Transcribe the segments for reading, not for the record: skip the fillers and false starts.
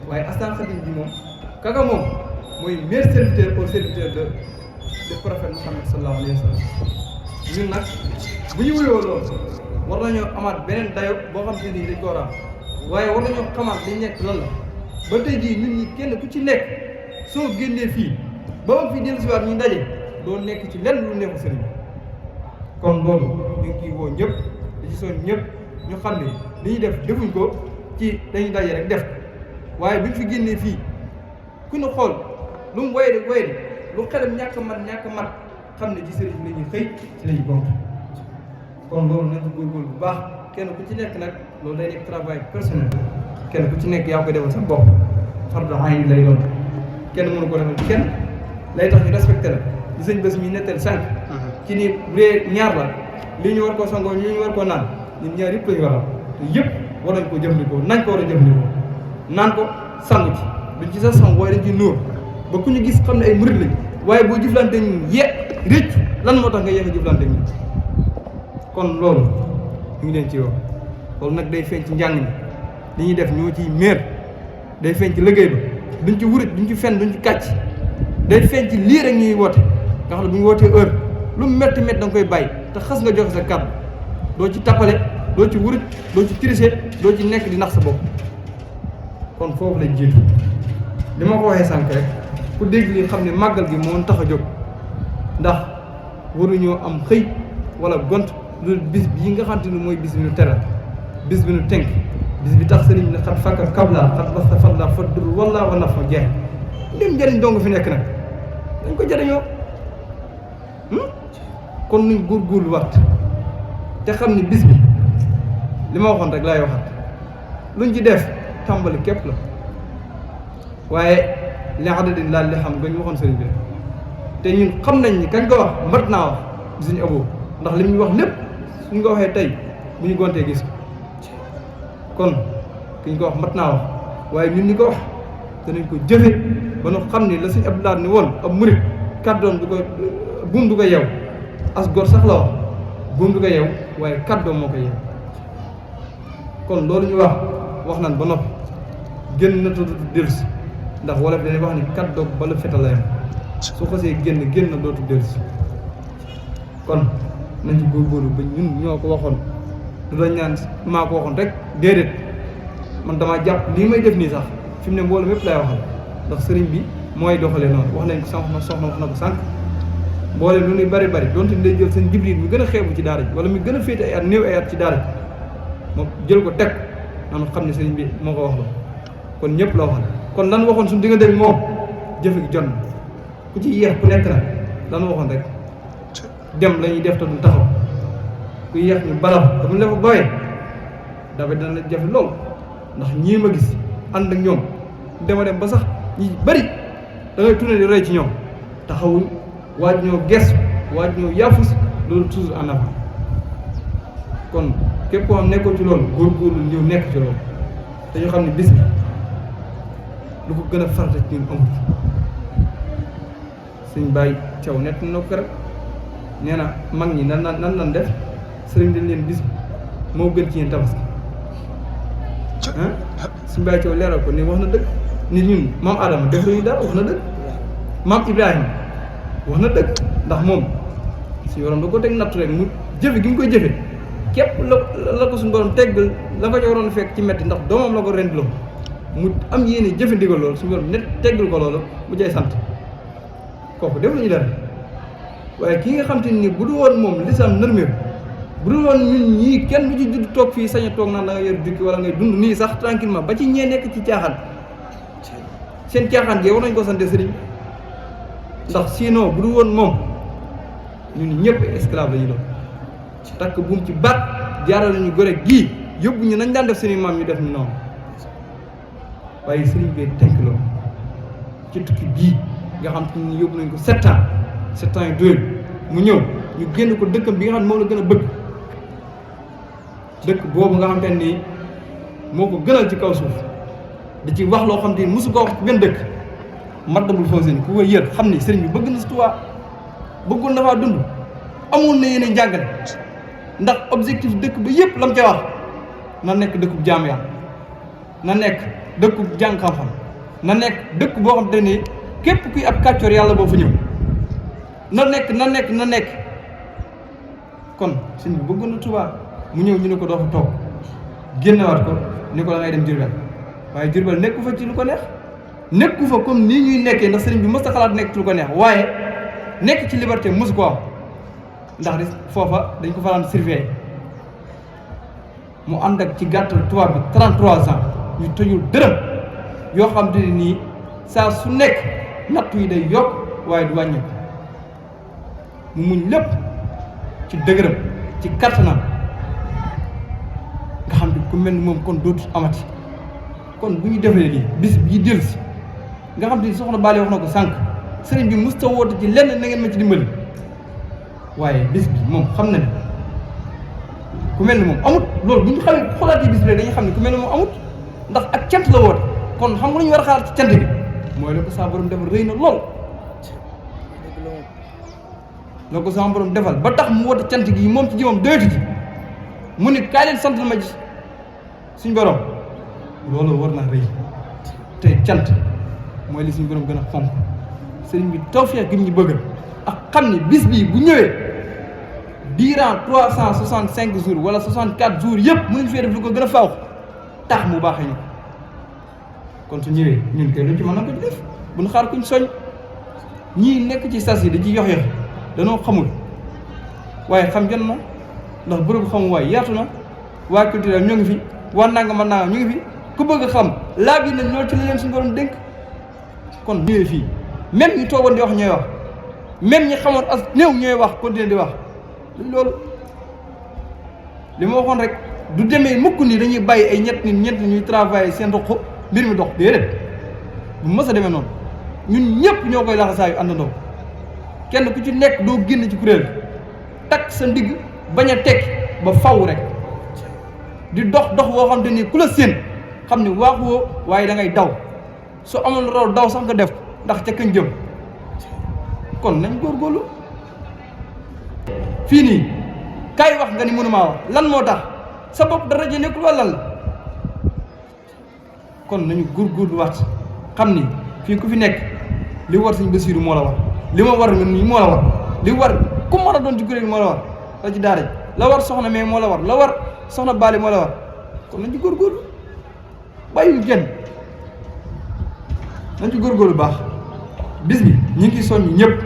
waaye Astaan Xadim bi moom kaka moom mooy meilleur serviteur au serviteur de prophète Muhammad sallallahu alayhi wa sallam. ñun nag bu ñu wuyoo loolu war nañoo amaat beneen dayo boo xam te ni dañ ko war a am waaye war nañoo xamaat li nekk lan la ba tey jii nit ñi kenn ku ci nekk soo génnee fii ba ma fii dellusiwaat ñu daje doo nekk ci lenn lu neexu sëriñ kon loolu ñu ngi ciy woo ñëpp di ci soñ ñëpp ñu xam ne li ñuy def defuñ ko ci dañuy daje rek def waaye buñ fi génnee fii ku ñu xool lu mu woy de lu xelam ñàkk mat xam ne ci sëriñ la ñuy xëy ci la ñuy gontu kon loolu nañ ko góorgóorlu bu baax kenn ku ci nekk nag loolu day nekk travail personnel kenn ku ci nekk yaa koy defal sa bopp fardu ayn lay doon kenn mënu ko defal kenn lay tax ñu respecté la li sëñ bés mi netteel sànq ci ni bu dee ñaar la li ñu war koo sangoo li ñu war koo naan ñun ñaar yëpp lañu waral te yëpp war nañ ko jëfandikoo nañ ko war a jëfandikoo naan ko sangu ci duñ ci sa sang waaye dañ ciy nuur ba ku ñu gis xam ne ay murid lañ waaye boo jëflante ñun rëcc lan moo tax nga yéex a jëflante ñun kon loolu ñu ngi leen ci wax loolu nag day feeñ ci njàng mi li ñuy def ñoo ciy meer day feeñ ci liggéey ba duñ ci wurit duñ ci fen duñ ci kàcc day feeñ ci lii rek ñuy woote nga xam ne bu ñu wootee heure lu mu métti da nga koy bàyyi te xas nga joxe sa kàddu doo ci tappale doo ci wurit doo ci tricher doo ci nekk di nax sa bopp kon foofu lañ jiitu li ma ko waxee sànq rek ku dégg li xam ne màggal gi moo tax a jóg ndax waruñoo am xëy wala gont loolu bis bii nga xam te ne mooy bis bi ñu teral bis bi ñu tënk bis bi tax sëriñ ne xat fakka kabla xat basta fadla faddul walla wa nafa jeex lim njëriñ dong fi nekk nag dañ ko jëriñoo kon nuñ góorgóorlu waat te xam ne bis bi li ma waxoon rek laay waxaat luñ ci def tàmbali képp la waaye li adadin laal li xam nga ñu waxoon sëriñ bi te ñun xam nañ ni kañ ko wax mat naa wax di suñu aboo ndax li ñu wax lépp suñ ko waxee tey bu ñu gontee gis ko kon ki ñu ko wax mat naa wax waaye ñun ñi ko wax danañ ko jëfe ba nu xam ni la suñ Abdoulaye ni woon ab murit kàddoom du ko buum du ko yeew as gor sax la wax buum du ko yeew waaye kàddoom moo ko yeew kon loolu ñu wax nañ ba noppi génn na tudd dellusi ndax wolof dañuy wax ni kàddoog bala fetal la yam su xasee génn na dootu dellusi kon nañ ci góorgóorlu ba ñun ñoo ko waxoon du la ñaan maa ko waxoon rek déedéet man damaa jàpp lii may def nii sax fi mu ne mbooloo mépp laay waxal ndax sëriñ bi mooy doxalee noonu wax nañ ko soxna wax na ko sànq mboole lu ñuy bari donte ni day jël seen jibril mi gën a xeebu ci daara ji wala mi gën a féete ay at néew ay at ci daara ji moom jël ko teg nanu xam ne sëriñ bi moo ko wax la kon ñëpp la waxal kon lan waxoon suñu diggante bi moom jëfe gi jot na ku ci yéex ku nekk na lan waxoon rek dem la ñuy def te duñ taxaw ku yéex ñu balax te buñ la fa bawee dafa dana jafe lool ndax ñii ma gis ànd ak ñoom dema dem ba sax ñi bari da ngay tourné di roy ci ñoom taxawuñ waaj ñoo gestu waaj ñoo yaafus loolu toujours en avant kon képp koo xam nekkoo ci loolu góorgóorlu ñëw nekk ci loolu dañu xam ne bis bi lu ko gën a farata ci ñun amul suñ bàyyi caw nett na ko rek nee na mag ñi nan def sëriñ dañ leen bis bi moo gën ci yéen tabaski suñ bàyyi caw leeral ko ni wax na dëgg nit ñun maam Adama def lañu dara wax na dëgg maam Ibrahima wax na dëgg ndax moom suñu borom da ko teg nattu rek mu jëfe gi mu koy jëfe képp la ko suñu borom teggal la ko ci waroon fekk ci metti ndax doomam la ko rendiloo mu am yéene jëfe ndigal loolu suñu borom net teggal ko loolu mu jay sant kooku def lañu dara waaye kii nga xam te ni bu du woon moom lislaam nërmeeku bu dul woon ñun ñii kenn du ci judd toog fii sañ a toog naan da nga yor jukki wala ngay dund nii sax tranquillement ba ci ñee nekk ci caaxaan seen caaxaan gi war nañ ko sante sëriñ ndax sinon bu dul woon moom ñun ñëpp esclave la ñu doon takk buum ci baat jaaral nañu gore gii yóbbu ñu nañ daan def suñu maam ñu def ñu noonu waaye sëriñ bee tënk loolu ci tukki bii nga xam te ni yóbbu nañ ko 7 ans yu doyul mu ñëw ñu génn ko dëkkam bi nga xam ne moom la gën a bëgg dëkk boobu nga xam te ni moo ko gënal ci kaw suuf di ci wax loo xam te ni mosu ko wax ci benn dëkk Matlabul Fawzayni ku koy yër xam ni sëriñ bi bëgg na si Tuubaa bëggoon na faa dund amoon na yéene jàngale ndax objectif dëkk ba yëpp la mu ca wax na nekk dëkkub jaam yàlla na nekk dëkku jàng xam-xam na nekk dëkk boo xam te ni képp kuy ab kàccoor yàlla boo fa ñëw na nekk kon sëñ bi bëgg na Touba mu ñëw ñu ne ko doo fa toog génnewaat ko ni ko da ngay dem Diourbel waaye Diourbel nekku fa ci lu ko neex nekku fa comme nii ñuy nekkee ndax sëriñ bi mës a xalaat nekk ci lu ko neex waaye nekk ci liberté mosu ko am ndax di foofa dañ ko faraan surveiller mu ànd ak ci gàttal tubaab bi 33 ans ñu tëjul dërëm yoo xam te ne nii saa su nekk nattu yi day yokk waaye du wàññi mu muñ lépp ci dëgëram ci kattanam nga xam ne ku mel ni moom kon dootu amati kon bu ñu defee lii bis bii dellu si nga xam te ni soxna Bally wax na ko sànq sëriñ bi musta woote ci lenn na ngeen ma ci dimbali waaye bis bi moom xam na ne ku mel ni moom amut loolu bu ñu xamee xoolaatee bis bi rek dañuy xam ne ku mel ni moom amut ndax ak cant la woote kon xam nga lu ñu war a xaar ci cant bi mooy la ko saa borom defal rëy na lool la ko sama borom defal ba tax mu woote cant gi moom ci jëmam doyatu ci mu ne kaay leen sant ma ci suñ borom loolu war na rëy te cant mooy li suñ borom gën a fonk sëriñ bi tawfeex gi ñu bëggal ak xam ni bis bii bu ñëwee durant 365 jours wala 64 jours yëpp mënuñ fee def lu ko gën a faaw tax mu baaxee ñu kon su ñëwee ñun kay luñ ci mën na ko ci def bu ñu xaar kuñ soñ ñii nekk ci sas yi da ci yox yox danoo xamul waaye xam jot na ndax bërëb xamu waaye yaatu na waa culturel ñoo ngi fi waa nangam ak nangam ñu ngi fi ku bëgg a xam laa bi nañ loolu ci la leen suñu borom dénk kon ñëwee fii même ñi toogoon di wax ñooy wax même ñi xamoon as néew ñooy wax continuer di wax loolu li ma waxoon rek du demee mukk ni dañuy bàyyi ay ñett ñuy travailler seen roq mbir mi dox déedéet bu mës a demee noonu ñun ñëpp ñoo koy laxa saa yu àndandoo kenn ku ci nekk doo génn ci kuréel takk sa ndigg bañ a tekki ba faw rek di dox woo xam te ni ku la séen xam ni waaxuwoo waaye da ngay daw su amoon raw daw sax nga def ndax ca kañ jëm kon nañ góorgóorlu fii nii kaay wax nga ni mënumaa wax lan moo tax sa bopp dara ji nekkul wala lan la kon nañu góorgóorlu waat xam ni fii ku fi nekk li war Sëñ Basiiru moo la war li ma war nii moo la war li war ku mën a doon ci kuréel moo la war la ci daara ji la war soxna mais moo la war la war soxna Bally moo la war kon nañ ci góorgóorlu bàyyiwul kenn nañ ci góorgóorlu baax bis bi ñu ngi soññ ñëpp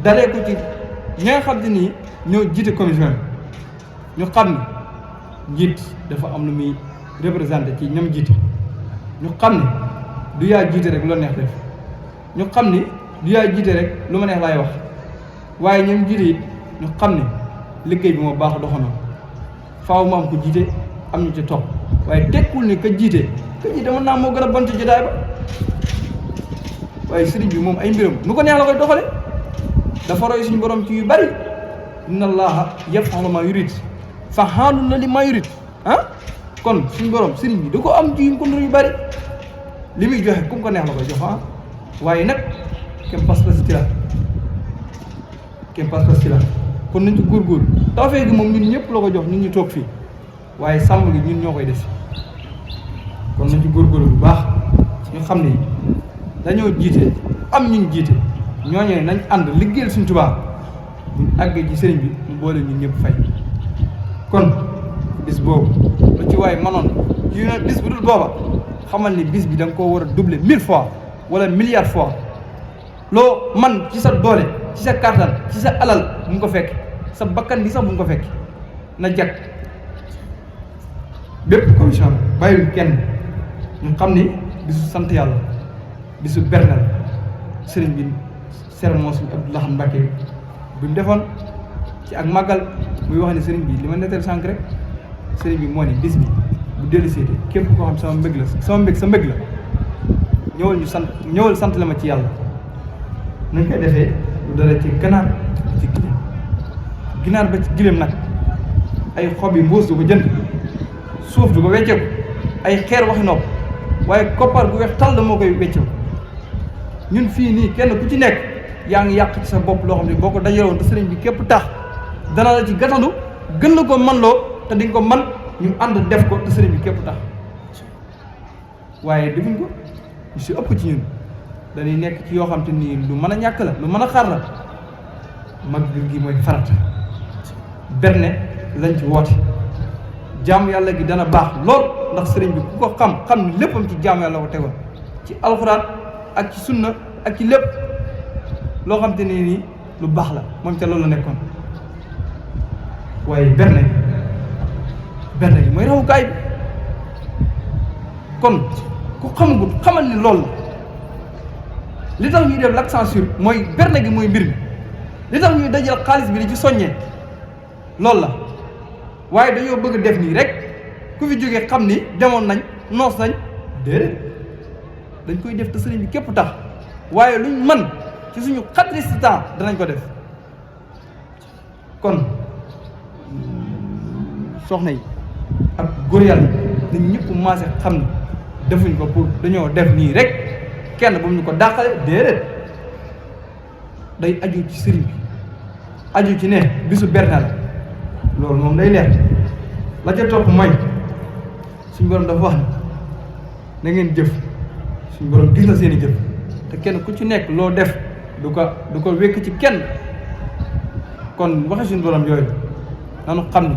dalee ko ci ñi nga xam te nii ñoo jiite commission bi ñu xam ni njiit dafa am lu muy représenté ci ñoom jiite ñu xam ne du yaa jiite rek loo neex def ñu xam ni du yaa jiite rek lu ma neex laay wax waaye ñoom jiite it ñu xam ne liggéey bi moo baax doxanoo faaw mu am ko jiite am ñu ci topp waaye tekkul ni ka jiite mën naa moo gën a bon ci jotaay ba waaye sëriñ bi moom ay mbiram nu ko neex la koy doxale dafa roy suñu borom ci yu bari inna allaha yaf'alu ma yurid fa'aalun li ma yurid kon suñu borom sëriñ bi da ko am ci yu ko nur yu bari li muy joxe ku ko neex la koy jox waaye nag kem pas-pas ci la kon nañ ci góorgóorlu tawfeex gi moom ñun ñëpp la ko jox ñun ñu toog fii waaye sàmm gi ñun ñoo koy def kon nañ ci góorgóorlu bu baax ñu xam ne dañoo jiite am ñun jiite ñooñee nañ ànd liggéeyal suñ Tuubaa buñ àggee ci sëriñ bi mu boole ñun ñëpp fay kon bis boobu lu ci waaye manoon ci bis bu dul booba xamal ni bis bi da nga koo war a doubler 1000 fois wala milliard fois loo man ci sa doole ci sa kàttan ci sa alal bu mu ko fekk sa bakkan bi sax bu mu ko fekk na jag bépp commission bàyyiwul kenn ñu xam ni bisu sant yàlla bisu bernal sëriñ bi sermon suñu Abdou Lahad Mbacké bi mu defoon ci ak màggal muy wax ne sëriñ bi li ma nettali sànq rek sëriñ bi moo ne bis bi bu dellu seete képp koo xam sama mbëgg la sama mbëgg sa mbëgg la ñëwal sant la ma ci yàlla nañ koy defee lu dara ci ganaar ci ginaar ba ci gileem nag ay xob yi mbuus du ko jënd suuf du ko wecceeku ay xeer waxi nopp waaye koppar gu weex tàll moo koy wecceeku ñun fii nii kenn ku ci nekk yaa ngi yàq ci sa bopp loo xam ne boo ko dajalewoon te sëriñ bi képp tax dana la ci gatandu gën la ko man loo te di nga ko man ñu ànd def ko te sëriñ bi képp tax waaye defuñ ko ñu si ëpp ci ñun dañuy nekk ci yoo xam te nii lu mën a ñàkk la lu mën a xaar la màggal gi mooy farata berne lañ ci woote jaamu yàlla gi dana baax lool ndax sëriñ bi ku ko xam ni léppam ci jaamu yàlla ko tegoon ci alxuraan ak ci sunna ak ci lépp loo xam te ne nii lu baax la moom ca loolu la nekkoon waaye berne gi mooy rawukaay bi kon ku xamagut xamal ni loolu la li tax ñuy def l'accent sur mooy berne gi mooy mbir mi li tax ñuy dajal xaalis bi di ci soññee loolu la waaye dañoo bëgg def nii rek ku fi jógee xam ni demoon nañ noos nañ déedéet dañ koy def te sëriñ bi képp tax waaye luñ mën ci suñu xatri si temps danañ ko def kon soxna yi ak góor yàlla nañ ñëpp maase xam ni defuñ ko pour dañoo def nii rek kenn bu ñu ko dàqale déedéet day aju ci sëriñ bi aju ci ne bisu berne la loolu moom day leer la ca topp mooy suñu borom dafa wax ni na ngeen jëf suñu borom gis na seen i jëf te kenn ku ci nekk loo def du ko wékk ci kenn kon waxe suñu borom yooyu nanu xam ni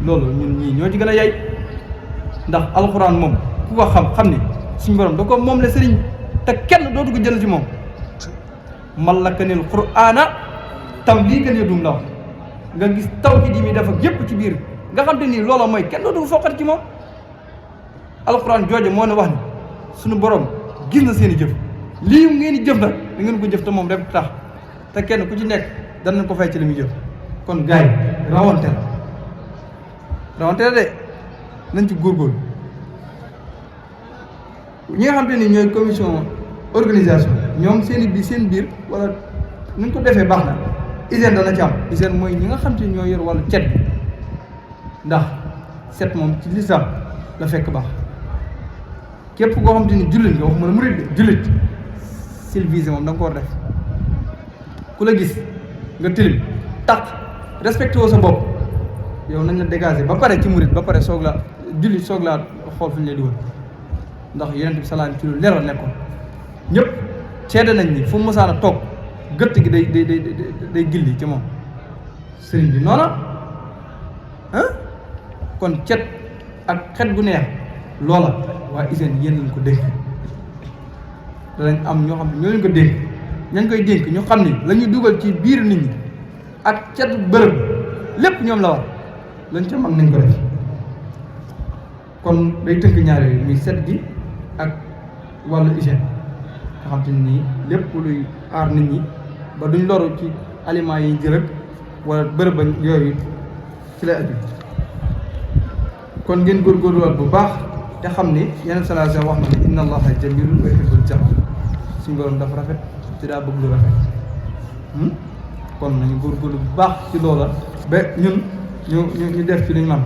loolu ñun ñii ñoo ci gën a yay ndax alxuraan moom ku ko xam ni suñu borom da ko moom la sëriñ te kenn dootu ko jël ci moom mallakanil qur'aana tam lii gën a dum la wax nga gis taw bi di muy def ak yépp ci biir nga xam te nii loola mooy kenn dootu ko foqat ci moom alxuraan jooju moo ne wax ni suñu borom gis na seen i jëf lii ngeen di jëf nag da ngeen ko jëf te moom rek tax te kenn ku ci nekk danañ ko fay ci li muy jëf kon gars yi rawante la de nañ ci góorgóorlu ñi nga xam te ni ñooy commission organisation ñoom seen biir wala nuñ ko defee baax na hygiène dana ci am hygiène mooy ñi nga xam te ni ñoo yor wàllu cet bi ndax set moom ci lislaam la fekk baax képp koo xam te ni jullit nga wax ma ne murid jullit civilisé moom da nga ko war def ku la gis nga tilim taq respecté woo sa bopp yow nañ la dégager ba pare ci murid ba pare soog la jullit soog laa xool fu ñu lay dugal ndax yonent bi salaam ci lu leer la nekkoon ñëpp seede nañ ni fu mu mësaan a toog gëtt gi day gilli ci moom sëriñ bi noona kon cet ak xet gu neex loola waa hygiène yéen lañ ko dénk danañ am ñoo xam ne ñoo leen ko dénk ñañ koy dénk ñu xam ni la ñuy dugal ci biir nit ñi ak cet bërëb lépp ñoom la war lañ ca mag nañ ko def kon day tënk ñaar yooyu muy set gi ak wàllu hygiène nga xam te nii lépp luy aar nit ñi ba duñ loru ci aliments yi jël ak wala bërëb ba yooyu ci lay aju kon ngeen góorgóorluwaat bu baax te xam ni yeneen sallallahu alayhi wa sallam wax na ne inna allaha jamilun wa yuhibbul jamal suñu borom dafa rafet te daa bëgg lu rafet kon nañu góorgóorlu bu baax ci loola ba ñun ñu def ci li ñu man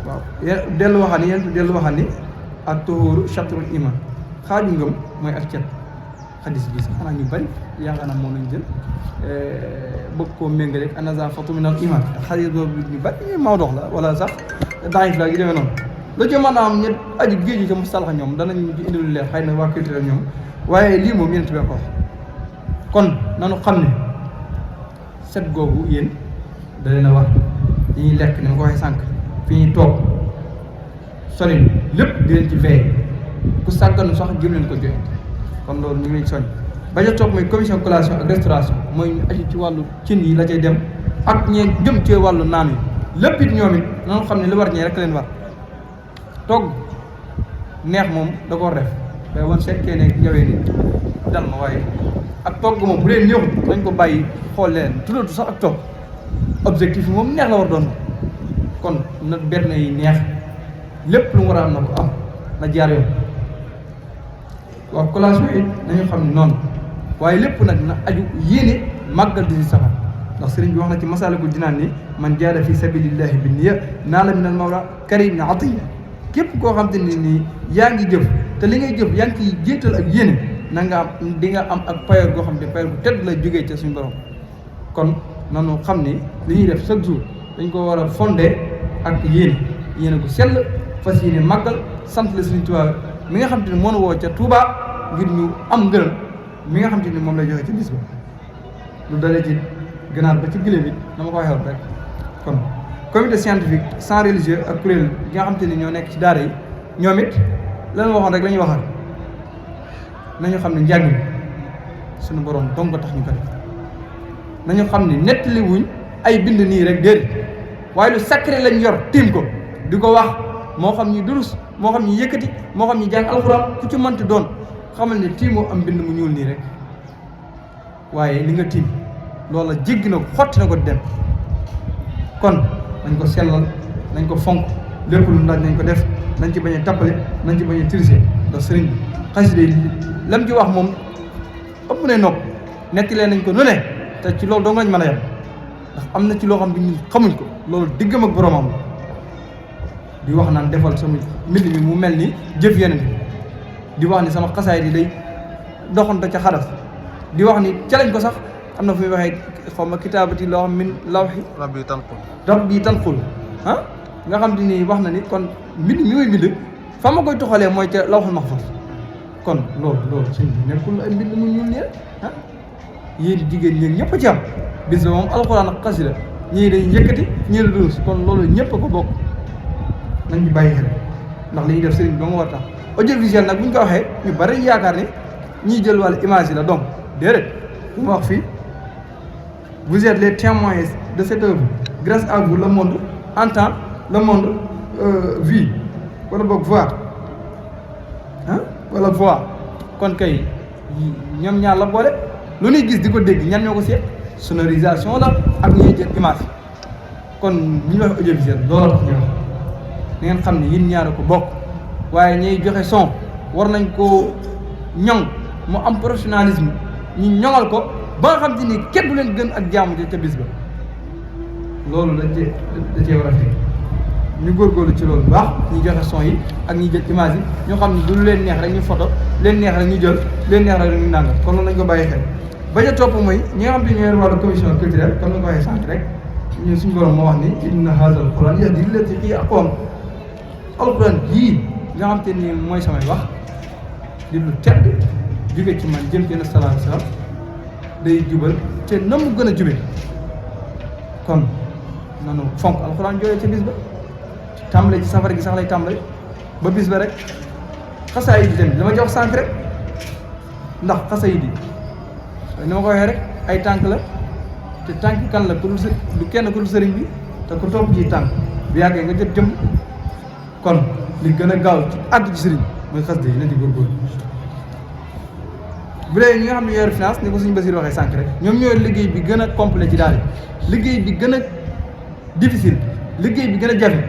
waaw dellu waxal ni ak tuhuru shatrul iman xaaju ngëm mooy ak cet xadis bi sax xanaa ñu bari yaakaar naa moom lañ jël bëgg koo méngale ak an-nazaafatu minal iman xadis boobu ñu bari maa dox la wala sax daif la gi demee noonu lu ci mën a am ñett aju géeju ca mustalax ñoom danañ ci indi lu leer xëy na waa culture ñoom waaye lii moom yéen tubee ko wax kon nanu xam ne set googu yéen da leen a war li ñuy lekk ni ma ko waxee sànq fi ñuy toog solin lépp di leen ci veillé ku sàgganu sax jëm leen ko joxe kon loolu ñu ngi leen soñ ba ca toog mooy commission collation ak restauration mooy ñu aju ci wàllu cin yi la cay dem ak ñeen jëm ci wàllu naan yi lépp it ñoom it noonu xam ne li war ñee rek leen war togg neex moom da ko war def mais woon sekkee ne ñëwee ni dal ma waaye ak togg moom bu leen ñëw dañ ko bàyyi xool leen tuddatu sax ak togg objectif yi moom neex la war doon kon na berne yi neex lépp lu mu war a am na ko am na jaar yoon waaw collation yi nañu xam ne noonu waaye lépp nag na aju yéene màggal di si safar ndax sëriñ bi wax na ci Masaalikul Jinaan ni man jaada fi sabilillahi bi niyya naala minal mawla karim na atiya képp koo xam te ne nii yaa ngi jëf te li ngay jëf yaa ngi ciy jéetal ak yéene na nga am di nga am ak payoor goo xam ne payoor bu tedd la jógee ca suñu borom kon nanu xam ni li ñuy def chaque jour dañ ko war a fondé ak yéene ko sell fas yéene màggal sant la Sëriñ Tuubaa mi nga xam te ne moo woo ca Touba ngir ñu am ngërëm mi nga xam te ni moom lay joxe ci bis ba lu dalee ci ganaar ba ci gëléem it dama ko waxee rek. kon comité scientifique sans religieux ak kuréel gi nga xam te ni ñoo nekk ci daara yi ñoom it lan waxoon rek la ñuy waxal nañu xam ne njàng mi suñu borom dong ko tax ñu ko def nañu xam ne nettali wuñ ay bind nii rek déedéet waaye lu sacré lañ yor tiim ko di ko wax moo xam ñi durus moo xam ñi yëkkati moo xam ñi jàng alxuraan ku ci mënti doon xamal ne tiimoo am bind mu ñuul nii rek waaye li nga tiim loola jéggi na ko xotti na ko di dem kon nañ ko sellal nañ ko fonk lépp lu laaj nañ ko def nañ ci bañ a tappale nañ ci bañ a tirise ndax sëriñ bi xasida yi lam ci wax moom ëpp ne nopp nettilee nañ ko nu ne te ci loolu doo lañ mën a yem ndax am na ci loo xam ne ñun xamuñ ko loolu diggam ak boromam di wax naan defal sama mbind mi mu mel ni jëf yeneen di wax ni sama xasaay di day doxante ca xadas di wax ni ca lañ ko sax am na fu muy waxee xaw ma kitaabati loo xam min lawxi rabbi tanqul nga xam te ni wax na ni kon mbind mi muy bind fa ma koy toxalee mooy ca lawxul mahfuz kon loolu sëñ bi nekkul ay mbind mu ñuul nii yéen jigéen ñi ñëpp a ci am bis ba moom alxuraan ak xasida ñii dañuy yëkkati ñii la durus kon loolu ñëpp a ko bokk nañ ci bàyyi xel ndax li ñuy def sëriñ bi ba mu war tax audiovisuel nag bu ñu ko waxee ñu bari yaakaar ni ñiy jël wàllu image yi la donc déedéet lu ma wax fii vous êtes les témoins de cette œuvre grâce à vous le monde entend le monde vit wala boog voir wala voir kon kay ñoom ñaar la boole lu ñuy gis di ko dégg ñan ñoo ko seet sonorisation la ak ñuy jël image kon bu ñu wax audiovisuel loolu la ñu wax da ngeen xam ne yéen ñaar ko bokk waaye ñuy joxe son war nañ koo ñoŋ mu am professionnalisme ñu ñoŋal ko ba nga xam te ni kenn du leen gën ak jaamu ca bis ba loolu da cee war a fi ñu góorgóorlu ci loolu bu baax ñi joxe son yi ak ñi jël image yi ñoo xam ne du leen neex rek ñu photo leen neex rek ñu jël leen neex rek ñu nàngal kon loolu lañ ko bàyyi xel bañ a topp mooy ñi nga xam te ñoo yor wàllu commission culturelle comme ni nga ko waxee sànq rek ñun suñu borom moo wax ni inna haazal quran yahdi lillatii hiya aqwam alquran yii nga xam te ni mooy samay wax di lu tedd jóge ci man jëm ci na sallallahu alayhi wa sallam day jubal te na mu gën a jube kon nanu fonk alxuraan jooyee ca bis ba tàmbale ci safara gi sax lay tàmbale ba bis ba rek xasaa yi di tamit dama jox sànq rek ndax xasa yi di ni ma ko waxee rek ay tànk la te tànk kan la ku dul du kenn ku dul sëriñ bi te ku topp ci tànk bu yàggee nga jot jëm kon li gën a gaaw ci àgg ci sëriñ mooy xas yi na ci góorgóorlu bu dee ñi nga xam ne ñoo yor finance ni ko suñu Basiir waxee sànq rek ñoom ñoo liggéey bi gën a complet ci daal liggéey bi gën a difficile liggéey bi gën a jafe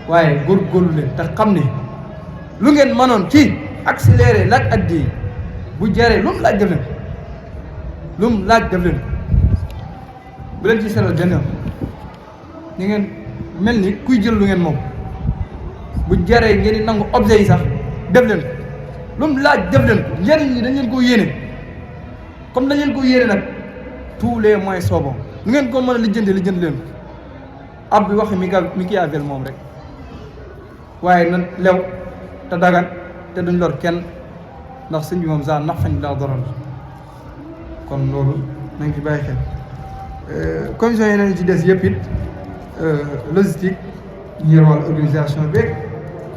waaye góorgóorlu leen te xam ne lu ngeen mënoon ci accéléré laaj ak di bu jaree lu mu laaj def leen lu mu laaj def leen bu leen ci seetal benn yoon ni ngeen mel ni kuy jël lu ngeen moom bu jaree ngeen di nangu objet yi sax def leen lu mu laaj def leen ko njëriñ ñi dañ leen koo yéene comme dañ leen ko yéene nag tous les moyens sont bons lu ngeen ko mën a lijjanti leen ko ab bi wax Machiavel moom rek waaye nan lew te dagan te duñ lor kenn ndax sëñ bi moom saa nax fañ daa doral kon loolu nañ ci bàyyi xel commission yeneen yi ci des yëpp it logistique ñi yor wàllu organisation beeg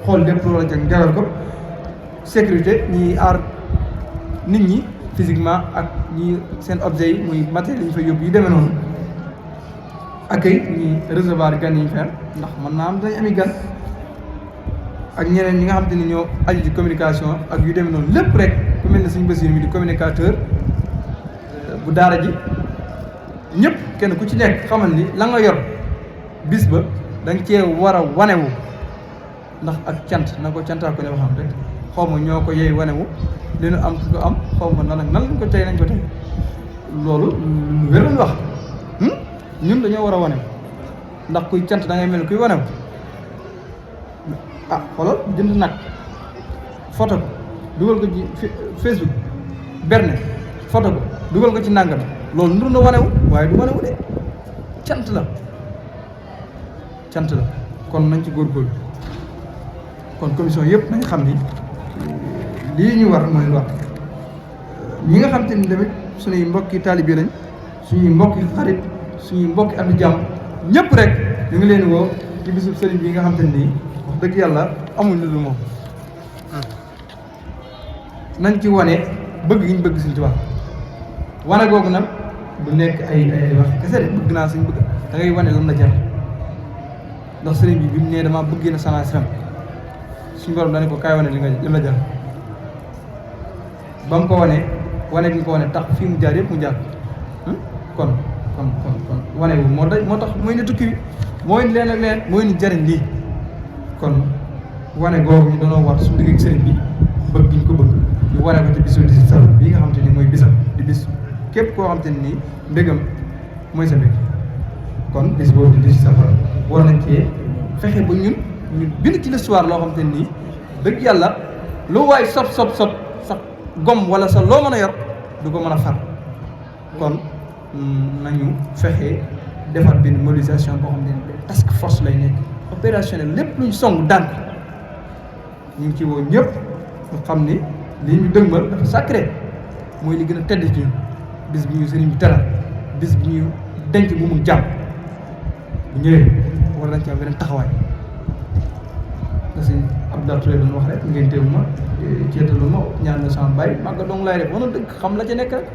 xool lépp lu war a jag jagal ko sécurité ñi aar nit ñi physiquement ak ñi seen objet yi muy matériel yi ñu fa yóbbu yi demee noonu accueil ñi recevoir gan yi ñu fer ndax mën naa am dañ ami gan ak ñeneen ñi nga xam te ni ñoo aju ci communication ak yu demee noonu lépp rek ku mel ne suñu Basiir mi di communicateur bu daara ji ñëpp kenn ku ci nekk xamal ni la nga yor bis ba da nga cee war a wanewu ndax ak cant na ko cantaa ko ne waxam rek xaw ma ñoo ko yey wanewu li nu am ki ko am xaw ma nan ak nan lañ ko tey nañ ko tey loolu lu wér lañ wax ñun dañoo war a wanewu ndax kuy cant da ngay mel kuy wanewu ah xoolal jënd nag photo ko dugal ko ci Facebook berne photo ko dugal ko ci nàngam loolu ndur na wanewu waaye du wanewu de cant la kon nañ ci góorgóorlu kon commission yëpp nañ xam ni lii ñu war mooy wax ñi nga xam te ni tamit suñuy mbokki taalibe lañ suñuy mbokki xarit suñuy mbokki am jàmm ñëpp rek ñu ngi leen woo ci bisub sëriñ bi nga xam te ni wax dëgg yàlla amuñ lu moom nañ ci wane bëgg gi ñu bëgg Sëriñ Tuubaa wane googu nag du nekk ay wax kese de bëgg naa suñ bëgg da ngay wane lan la jar ndax sëriñ bi mu nee dama bëggee na sana siram suñu borom dane ko kaay wane li la jar ba mu ko wane gi nga ko wane tax fii mu jaar yëpp mu jaar kon wane wu moo tax mooy ne tukki bi mooy leen ak leen mooy ni jariñ lii kon wane googu ñu doonoo war suñu digg ak sëriñ bi bëgg ñu ko bëgg ñu wane ko ci bisu 18 safar bii nga xam te ni mooy bisam di bis képp koo xam te ni mbégam mooy sa mbég kon bis boobu di 18 safar war nañ cee fexe ba ñu bind ci l'histoire loo xam te nii dëgg yàlla lu waay sot sa gom wala sa loo mën a yor du ko mën a far kon nañu fexe defar benn mobilisation boo xam ne task force lay nekk opérationnel lépp luñ song daan ñu ngi ci woo ñëpp nga xam ni lii ñu dëgmal dafa sacré mooy li gën a tedd ci ñun bis bi ñu sëriñ bi teral bis bi ñu denc bu mu jàmm bu ñëwee war nañ ci am beneen taxawaay parce que Abdoulaye Touré doon wax rek ngeen teewu ma ceetalu ma ñaan na sama bàyyi màgga dong laay def wana dëgg xam la ca nekk rek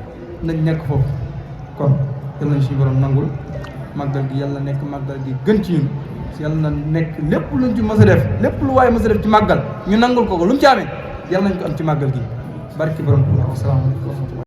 nañ nekk foofu kon yal nañ suñu borom nangul màggal gi yàlla nekk màggal gi gën ci ñun yàlla na nekk lépp luñ ci mës a def lépp lu waaye mës a def ci màggal ñu nangul ko lu mu ci amee yàlla nañ ko am ci màggal gi barki borom Tuubaa asalaamaaleykum wa rahmatulah